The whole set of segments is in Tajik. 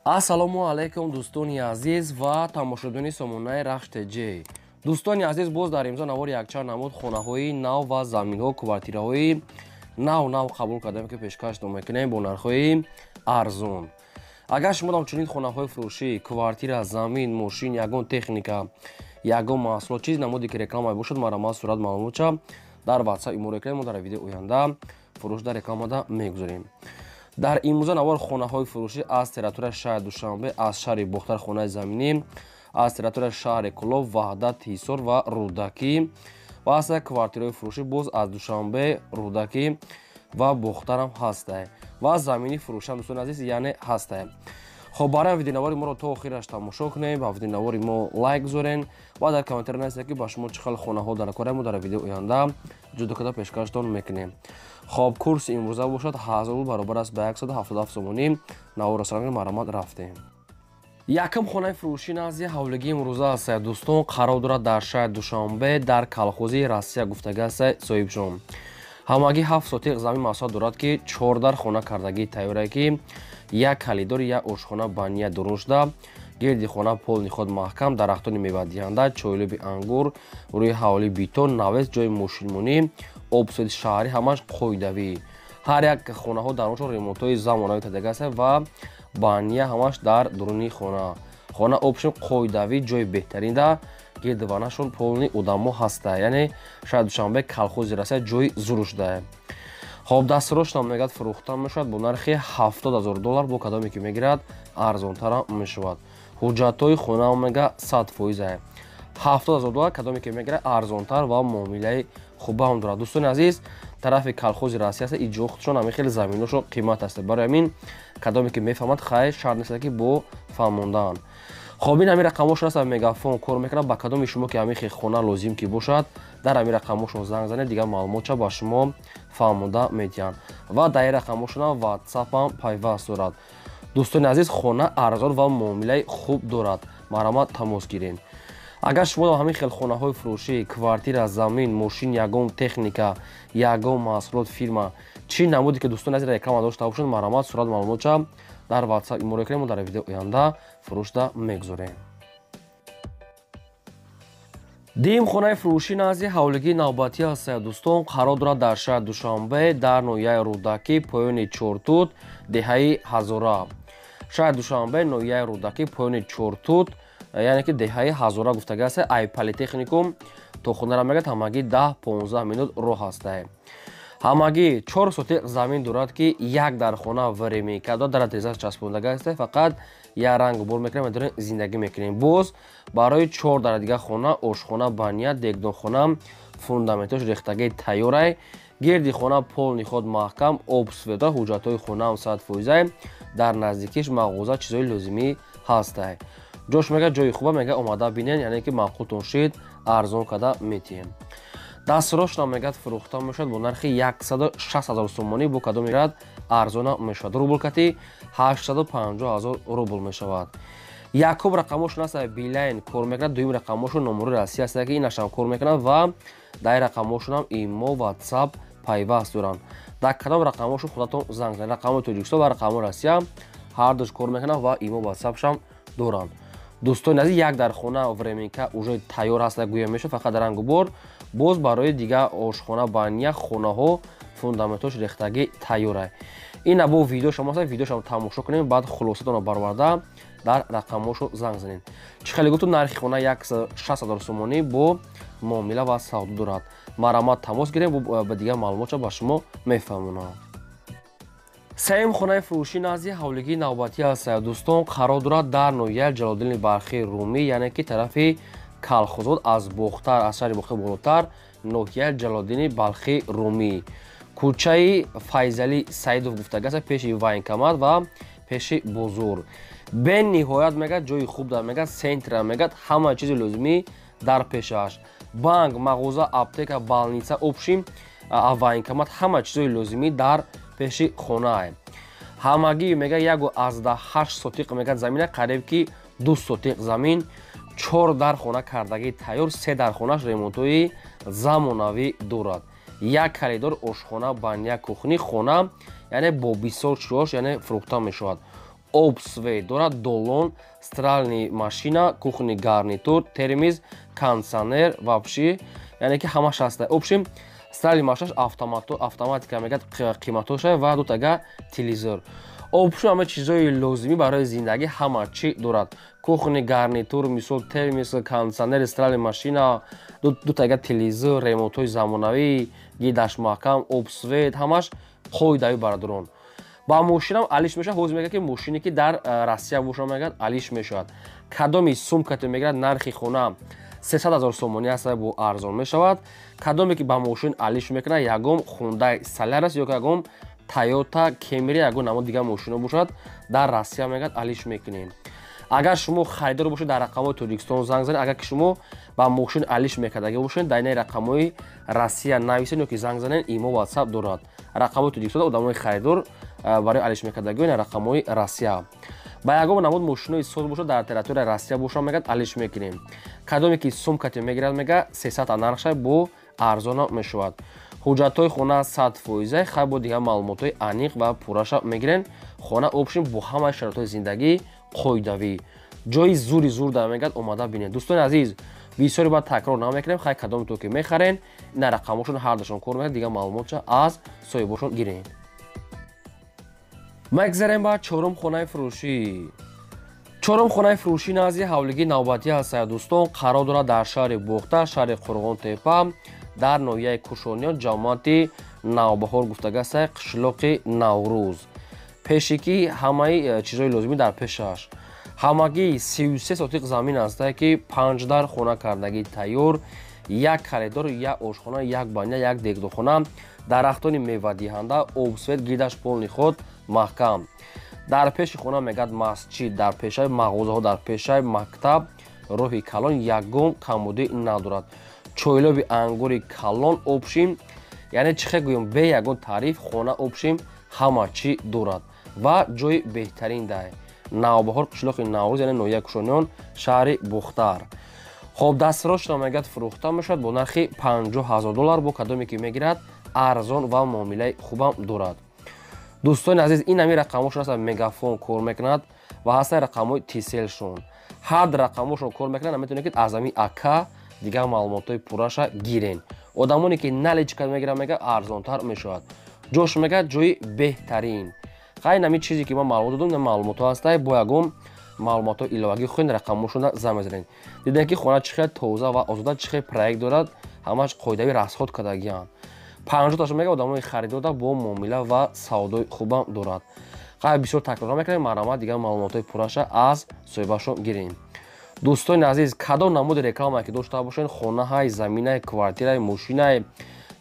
Ассалому алайкум, дӯстони азиз ва тамошобинони сомонаи Рахш ТЖ. Дӯстони азиз, боз дар имзо навори якчанд намуд хонаҳои нав ва заминҳо, квартираҳои нав нав қабул кардем, ки пешкаштон мекунем бо нархҳои арзон. Агар шумо ҳамчунин хонаҳои фурӯшӣ, квартира, замин, мошин, ягон техника, ягон маҳсулот, чиз намуде ки реклама бошад, марҳамат, сурат маълумотша дар WhatsApp иморо кунед, мо дар видеои оянда фурӯш дар рекламада мегузорем. Дар имрӯза навор хонаҳои фурӯшӣ аз территорияи шаҳри Душанбе, аз шаҳри Бохтар хонаи заминӣ, аз территорияи шаҳри Кӯлоб, Ваҳдат, Ҳисор ва Рӯдакӣ ва ҳаста квартираҳои фурӯшӣ боз аз Душанбе, Рӯдакӣ ва Бохтарам ҳастае ва замини фурӯшам, дӯстони азиз, яъне ҳастае. Хоб, барои видеонавори моро то охираш тамошо кунем ва видеонавори мо лайк гузорен ва дар комментария нависед, ки ба шумо чӣ хел хонаҳо дар кора, мо дар видеои оянда ҷудо карда пешкаштон мекунем. Хоб, курси имрӯза бошад 1000 рубл, баробар аст ба 177 сомонӣ. Наворо сар марҳамат, рафтем. Якум хонаи фурӯшӣ назди ҳавлигии имрӯза аст, дӯстон, қарор дорад дар шаҳри Душанбе, дар колхози Россия гуфтага аст соҳибшон. Ҳамагӣ 7 сотиқ замин масоҳат дорад, ки 4 дар хона кардагии тайёрае, ки як калидор, як ошхона бания дурун шуда, гирди хона полни худ маҳкам, дарахтони мевадиҳанда, чойлуби ангур, рӯи ҳавлӣ битон, навес, ҷои мошинмонӣ, обсоди шаҳрӣ, ҳамаш қоидавӣ. Ҳар як хонаҳо дар оншон ремонтҳои замонавӣ кардага аст ва бания ҳамаш дар дуруни хона. Хона обшон қоидавӣ, ҷои беҳтаринда, гирди ванашон полни одамо ҳаста, яъне шаҳри Душанбе, колхози Россия, ҷои зур шудае. Хоб, дастрошам мегӯяд, фурӯхта мешавад бо нархи 70 000 доллар, бо кадоме ки мегирад, арзонтара мешавад. Ҳуҷҷатҳои хонаам мега 100%-ае. 70 000 доллар, кадоме ки мегирад, арзонтар ва муомилаи хубам дорад. Дӯстони азиз, тарафи колхози Россия аст, иҷо худшон ҳамин хеле заминошон қимат аст. Барои ҳамин кадоме ки мефаҳмад, хайр, шарт нест, ки бо фаҳмондаан. Хоб, ин ҳамин рақамошон аст, Мегафон кор мекунад. Ба кадоми шумо ки ҳамин хел хона лозим ки бошад, дар ҳамин рақамошон занг занед, дигар маълумотша ба шумо фаҳмонда медиҳанд ва дар ин рақамошонам ватсапам пайваст дорад. Дӯстони азиз, хона арзон ва муомилаи хуб дорад, марҳамат, тамос гиред. Агар шумо ҳамин хел хонаҳои фурӯшӣ, квартира, замин, мошин, ягон техника, ягон маҳсулот, фирма, чӣ намуде ки, дӯстони азиз, реклама дошта бошед, марҳамат, сурат маълумотша дар WhatsApp иморо кунем, мо дар видеои оянда фурӯшда мегузорем. Дуюм хонаи фурӯшӣ назди ҳавлигии навбатӣ аст, дӯстон, қарор дорад дар шаҳри Душанбе, дар ноҳияи Рӯдакӣ, поёни Чортут, деҳаи Ҳазора. Шаҳри Душанбе, ноҳияи Рӯдакӣ, поёни Чортут, яъне ки деҳаи Ҳазора гуфтага аст. Ай политехникум то хонара мегӯяд, ҳамагӣ 10-15 минут роҳ ҳастае. Ҳамагӣ 4 сотиқ замин дорад, ки як дар хона временка дорад, дар теза часпондага аст, фақат як ранг бор мекунем, медорем, зиндагӣ мекунем. Боз барои чор дар дига хона, ошхона, бания, дегдонхона, фундаментош рехтагии тайёрай, гирди хона полни худ маҳкам, об, света, ҳуҷҷатҳои хонаам 100%-ай. Дар наздикиш мағоза, чизҳои лозимӣ ҳастай. Ҷош мега ҷои хуба, мега омада бинен, яъне ки маъқултон шид, арзон карда метиҳем. Дастрошна мегӯяд, фурӯхта мешавад бо нархи 160 000 сомонӣ, бо кадом мегирад, арзона мешавад. Рубл кати 850 000 рубл мешавад. Якум рақамошон аст, Билайн кор мекунад, дуюм рақамошон номури Россия аст, ки инашам кор мекунад ва дар ин рақамошонам имо, ватсап пайваст доранд. Дар кадом рақамошон худатон занг занед, рақамои Тоҷикистон ва рақамои Россия ҳардуш кор мекунад ва имо, ватсапшам доранд. Дӯстони азиз, як дар хона временка уже тайёр ҳаста, гӯя мешавад, фақат рангу бор. Боз барои дигар ошхона, бания, хонаҳо фундаментош рехтагӣ тайёра. Ина бо видео шумо аст, видеошам тамошо кунем, баъд хулосатонро бароварда дар рақамҳошо занг занед. Чӣ хеле гуфтум, нархи хона 160 000 сомонӣ, бо муомила ва савдо дорад. Марҳамат, тамос гирем, ба дигар маълумотша ба шумо мефаҳмонам. Сеюм хонаи фурӯшӣ назди ҳавлигии навбатӣ аст, дӯстон, қарор дорад дар ноҳияи Ҷалолиддини Бархии Румӣ, яъне ки тарафи Калхозод, аз Бохтар, аз шаҳри Бохтар болотар, ноҳияи Ҷалолиддини Балхи Румӣ, кӯчаи Файзалӣ Саидов гуфтага аст, пеши военкомат ва пеши бозор. Бениҳоят мегӯяд ҷои хуб дар, мегӯяд центра, мегӯяд ҳама чизи лозимӣ дар пешаш: банк, мағоза, аптека, больница, общий военкомат, ҳама чизҳои лозимӣ дар пеши хонаае. Ҳамагӣ мега 1,8 сотиқ мегӯяд замина, қариб ки 2 сотиқ замин, чор дар хона кардагӣ тайёр, се дар хонаш ремонтҳои замонавӣ дорад, як коридор, ошхона, баня, кухни. Хона яъне бо бисёр чиҳош яъне фурӯхта мешавад. Об, свет дорад, долон, стиральный машина, кухонный гарнитур, термиз, кондиционер, вообще, яъне ки ҳамаш ҳаста. Общем, стиральный машинаш автоматика мегӯяд, қиматоша ва дутага телевизор. Общем, ҳама чизҳои лозимӣ барои зиндагӣ ҳама чӣ дорад. Кухонный гарнитур, мисол, термис, кондиционер, стиральный машина, дутага телевизор, ремонтҳои замонавӣ, гидаш маҳкам, об, свет, ҳамаш қоидави, бародарон. Ба мошинам алиш мешавад. Ҳозир мегӯяд, ки мошине ки дар Россия боша, мегӯяд, алиш мешавад. Кадоми сумкате мегирад, нархи хона 300 000 сомонӣ аст, бо арзон мешавад. Кадоме ки ба мошин алиш мекунад, ягон Хундай Солярис ё ягон Тойота Кемри, ягон намуд дигар мошино бошад, дар Россия, мегӯяд, алиш мекунем. Агар шумо харидор бошед, дар рақамҳои Тоҷикистон занг занед. Агар ки шумо ба мошин алиш мекардагӣ бошед, дар инаи рақамҳои Россия нависед ё ки занг занед, имо, Ватсап дорад. Рақамҳои Тоҷикистон одамои харидор барои алиш мекардагӣ, ина рақамҳои Россия. Ба ягон намуд мошинои соз бошад, дар территорияи Россия бошад, мегӯяд, алиш мекунем. Кадоме ки сумкате мегирад, мега, 300 нархша, бо арзона мешавад. Ҳуҷҷатҳои хона 100%. Хай, бо дигар маълумотҳои аниқ ва пурраша мегирен. Хона, общем, бо ҳамаи шароитҳои зиндагӣ қоидавӣ, ҷои зури зур дар, мегӯяд, омада бинед. Дӯстони азиз, бисёре баъд такрор намекунем. Хай, кадоме то ки мехарен, ина рақамҳошон ҳардашон кор мекунад, дигар маълумотша аз соҳибошон гирен. Мегзарем ба чорум хонаи фурӯшӣ. Чорум хонаи фурӯшӣ назди ҳавлигии навбатӣ ҳастая, дӯстон. Қарор дорад дар шаҳри Бохтар, шаҳри Қурғонтепа, дар ноҳияи Кушониён, ҷамоати Навбаҳор гуфтагастая, қишлоқи Наврӯз. Пеши ки ҳамаи чизҳои лозимӣ дар пешаш. Ҳамагӣ 33 сотиқ замин ҳастае, ки панҷ дар хона кардагӣ тайёр, як коридор, як ошхона, як баня, як дегдохона, дарахтони мевадиҳанда, об, свет, гирдаш полный ход маҳкам. Дар пеши хона, мегӯяд, масҷид, дар пешаи мағозаҳо, дар пешаи мактаб, роҳи калон, ягон камбудӣ надорад. Чойлоби ангури калон. Общем, яъне чӣ хел гӯем, бе ягон таъриф, хона, общем, ҳама чӣ дорад ва ҷои беҳтарин дай Навбаҳор, қишлоқи Наврӯз, яъне ноҳияи Кушониён, шаҳри Бухтар. Хоб, дастрошро, мегӯяд, фурӯхта мешавад бо нархи 50 000 доллар. Бо кадоме ки мегирад, арзон ва муомилаи хубам дорад. Дӯстони азиз, ин ҳамин рақамҳошон аст, Мегафон кор мекунад ва ҳастаи рақамҳои Тиселшон. Ҳар рақамҳошон кор мекунад. Наметавонед, ки аз ҳамин ака дигар маълумотҳои пурраша гирен. Одамоне ки наличка мегиранд, мега, арзонтар мешавад. Ҷош, мега, ҷои беҳтарин. Хай, ин ҳамин чизе ки ман маълумот додам, ин маълумотҳо ҳастай. Бо ягон маълумотҳои иловагӣ хоҳед, рақамҳошонда занг мезанед. Дидем, ки хона чӣ хел тоза ва озода, чӣ хел проект дорад, ҳамаш қоидави расход кардагианд. 50-ташо, мега, одамои харидода бо муомила ва савдои хубам дорад. Хай, бисёр такрор намекунем, марҳамат, дигар маълумотҳои пурраша аз соҳибашон гирем. Дӯстони азиз, кадом намуди реклама ки дошта бошед, хонаҳай, заминай, квартираи, мошинай,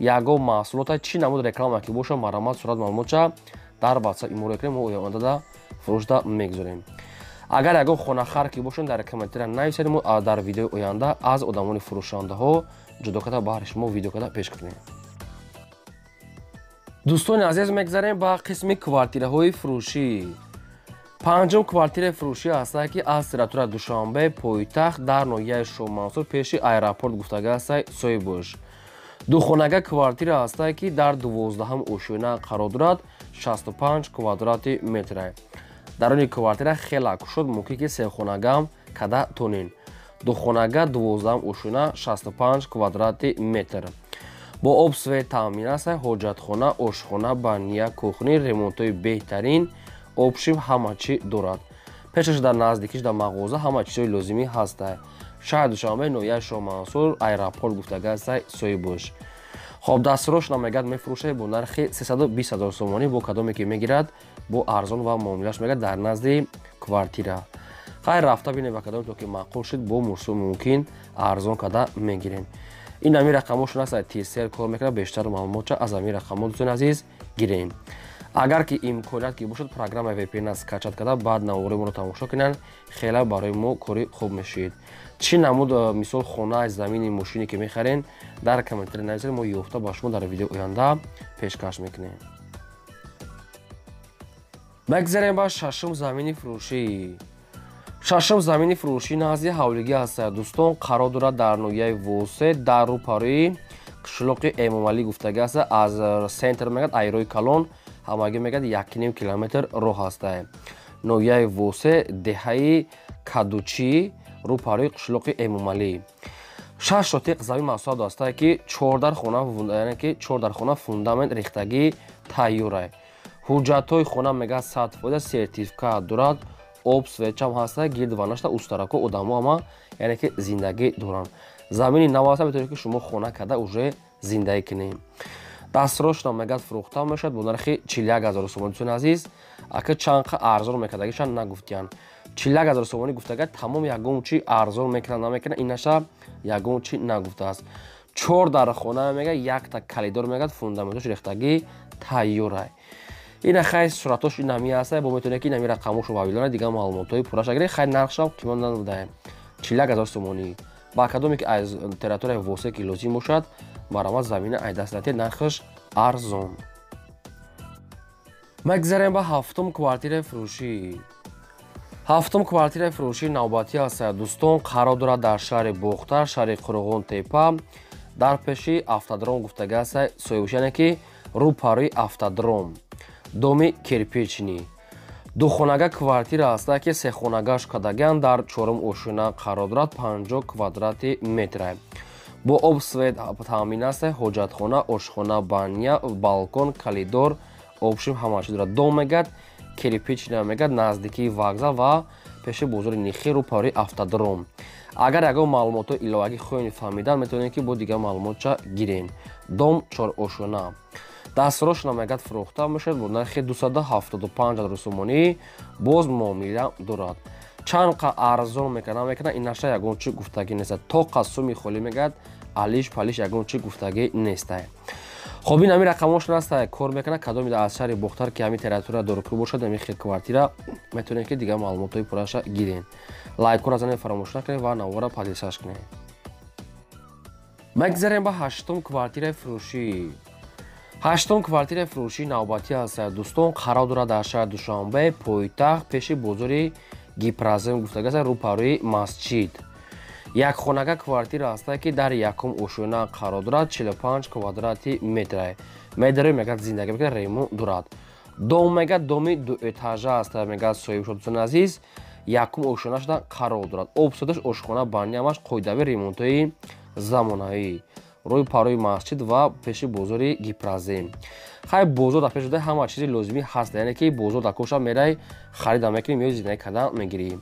ягон маҳсулота, чӣ намуди реклама ки бошад, марҳамат, сурат, маълумотша дар Ватсап иморо кунем, мо ояндада фурӯшда мегузорем. Агар ягон хонахар ки бошед, дар комментария нависед, мо дар видеои оянда аз одамони фурӯшандаҳо ҷудо карда баҳри шумо видео карда пеш кунем. Дӯстони азиз, мегзарем ба қисми квартираҳои фурӯшӣ. Панҷум квартираи фурӯшӣ ҳастае, ки аз территорияи Душанбе, пойтахт, дар ноҳияи Шоҳмансур, пеши аэропорт гуфтага ҳастае, соҳибош. Духонага квартира ҳастае, ки дар 12-ҳам ошёна қарор дорад, 65 квадрати метра. Даруни квартира хеле кушод, мумкин ки сехонагам када тонин. Духонага, 12-ҳам ошёна, 65 квадрати метр, бо об, свет таъмин аст. Ҳоҷатхона, ошхона, баня, кухни, ремонтҳои беҳтарин, общем, ҳама чӣ дорад. Пешаш дар наздикиш дар мағоза ҳама чизҳои лозимӣ ҳаста. Шаҳри Душанбе, ноҳияи Шоҳмансур, аэропорт гуфтага ҳастай, соҳибош. Хоб, дастрош намегӯяд, мефурӯшад бо нархи 320 000 сомонӣ. Бо кадоме ки мегирад, бо арзон ва муомилаш, мегӯяд, дар назди квартира. Хайр, рафта бинед, ба кадоме то ки маъқул шуд, бо мурсу мумкин арзон карда мегирем. Ин ҳамин рақамҳошон аст, Тисел кор мекунад. Бештар маълумотча аз ҳамин рақамҳо, дӯстони азиз, гирем. Агар ки имконият ки бошад, программаи VPN скачать карда, баъд навори моро тамошо кунанд, хеле барои мо кори хуб мешид. Чӣ намуд, мисол, хона, замини, мошине ки мехарен, дар комментария нависед, мо ёфта ба шумо дар видеои оянда пешкаш мекунем. Мегзарем ба шашум замини фурӯшӣ. Шашум замини фурӯшӣ назди ҳавлигӣ ҳастад, дӯстон. Қарор дорад дар ноҳияи Восе, дар рӯпарӯи қишлоқи Эмомалӣ гуфтага аст. Аз центр, мегӯяд, айрои калон ҳамагӣ, мегӯяд, 1,5 километр роҳ ҳастае. ноҳияи Восе, деҳаи Кадучӣ, рӯпарӯи қишлоқи Эмомалӣ. 6 сотиқ замин масоҳат дастае ки 4 дар хона, яъне ки 4 дар хона фундамент рехтагӣ тайёрае. Ҳуҷҷатҳои хона мега 100% сертификат дорад, об свечам ҳаста, гирд ва нашта устарако одамо ҳама, яъне ки зиндагӣ доранд. Замини нав аста, метавонед ки шумо хона карда уже зиндагӣ кунед. Дастрошна мегад фурӯхта мешавад бо нархи 41 ҳазор сомонӣ. Дӯстони азиз, ака чанд қа арзон мекардагиша нагуфтиянд. 41 ҳазор сомонӣ гуфтага тамом, ягон чи арзон мекунад намекунад инаша ягон чи нагуфтааст. 4 дар хона мега, якта калидор мегад, фундаментош рехтагӣ тайёрай. Ина хай суратош инами аста, бо метавонед ки инами рақамошо вавилона дигар маълумотҳои пурраша гиред. Хай нархшам қимат надодаем, 41 ҳазор сомонӣ. Ба кадоме ки аз территорияи Восе ки лозим бошад, марҳамат, замина ай даст натиҳед, нархаш арзон. Мегзарем ба ҳафтум квартираи фурӯшӣ. Ҳафтум квартираи фурӯшӣ навбатӣ аст, дӯстон, қарор дорад дар шаҳри Бохтар, шаҳри Қурғонтепа, дар пеши автодром гуфтага аст соҳибш, яъне ки рӯпарӯи автодром, доми кирпичный. Духонага квартира аст ки сехонагаш кардагиан, дар чорум ошёна қарор дорад, 50 квадрати метра. Бо об свет таъмин аст, ҳоҷатхона, ошхона, баня, балкон, калидор, обшим ҳама чиз дорад. Дом мегад кирпичный мегад, наздикии вокзал ва пеши бозори Нихи, рӯпарӯи автодром. Агар ягон маълумотҳои иловагӣ хоҳед фаҳмидан, метавонед ки бо дигар маълумотча гирем. Дом чорошёна. Дастрошна мегад фурӯхта мешавад бо нархи 275 ҳазор сомонӣ, боз муомила дорад. Чанд қа арзон мекунад намекунад инаша ягон чи гуфтагӣ нест. То қа суми холӣ мегад, алиш палиш ягон чи гуфтагӣ нестай. Хоб, ин ҳамин рақамошон аст, кор мекунад. Кадоме аз шаҳри Бохтар ки ҳамин территория дорукӯ бошад, ҳамин хел квартира, метавонед ки дигар маълумотҳои пурраша гирен. Лайкҳоро занед фаромӯш накунед ва навора поделиться кунед. Мегзарем ба ҳаштум квартираи фурӯшӣ. Ҳаштум квартираи фурӯшии навбатӣ аст, дӯстон, қарор дорад дар шаҳри Душанбе, пойтахт, пеши бозори Гипрозем гуфтага аст, рӯпарӯи масҷид. Якхонага квартира аст ки дар якум ошёна қарор дорад, 45 квадрати метра. Медарои мегад зиндагӣ мекунад, ремонт дорад. Дом мегад доми дуэтажа аст, мегад соҳиб шуд, дӯстони азиз, якум ошёна шуда қарор дорад. Обсодаш, ошхона, баня ҳамаш қоидави ремонтҳои замонавӣ. Рӯи парои масҷид ва пеши бозори Гипрозем. Хай бозор дар пеш шуда ҳама чизи лозимӣ ҳаст, яъне ки бозор дар коша мерай, харида мекунӣ, меои зиндагӣ кардан мегирӣ.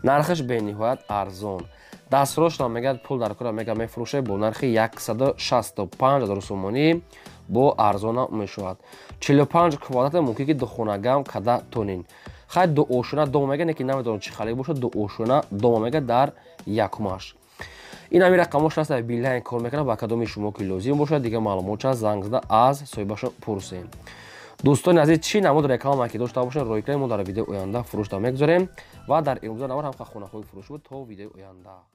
Нархаш бениҳоят арзон. Дастрошна мегад пул дар кора мега мефурӯшад бо нархи 165 ҳазор сомонӣ, бо арзона мешавад. 45 квадрат мумкин ки духонагам када тонин. Хай ду ошёна дом мега, не ки намедонам чӣ халӣ бошад, ду ошёна дом мега дар якумаш. Ин ҳамин рақамош аст, Билайн кор мекунад. Ба кадоми шумо ки лозим бошад, дигар маълумотча занг зада аз соҳибашон пурсем. Дӯстони азиз, чӣ намуд реклама ки дошта бошед, рӯй кунед, мо дар видеои оянда фурӯшда мегузорем ва дар имрӯза навор ҳам хонаҳои фурӯшӣ буд. То видеои оянда.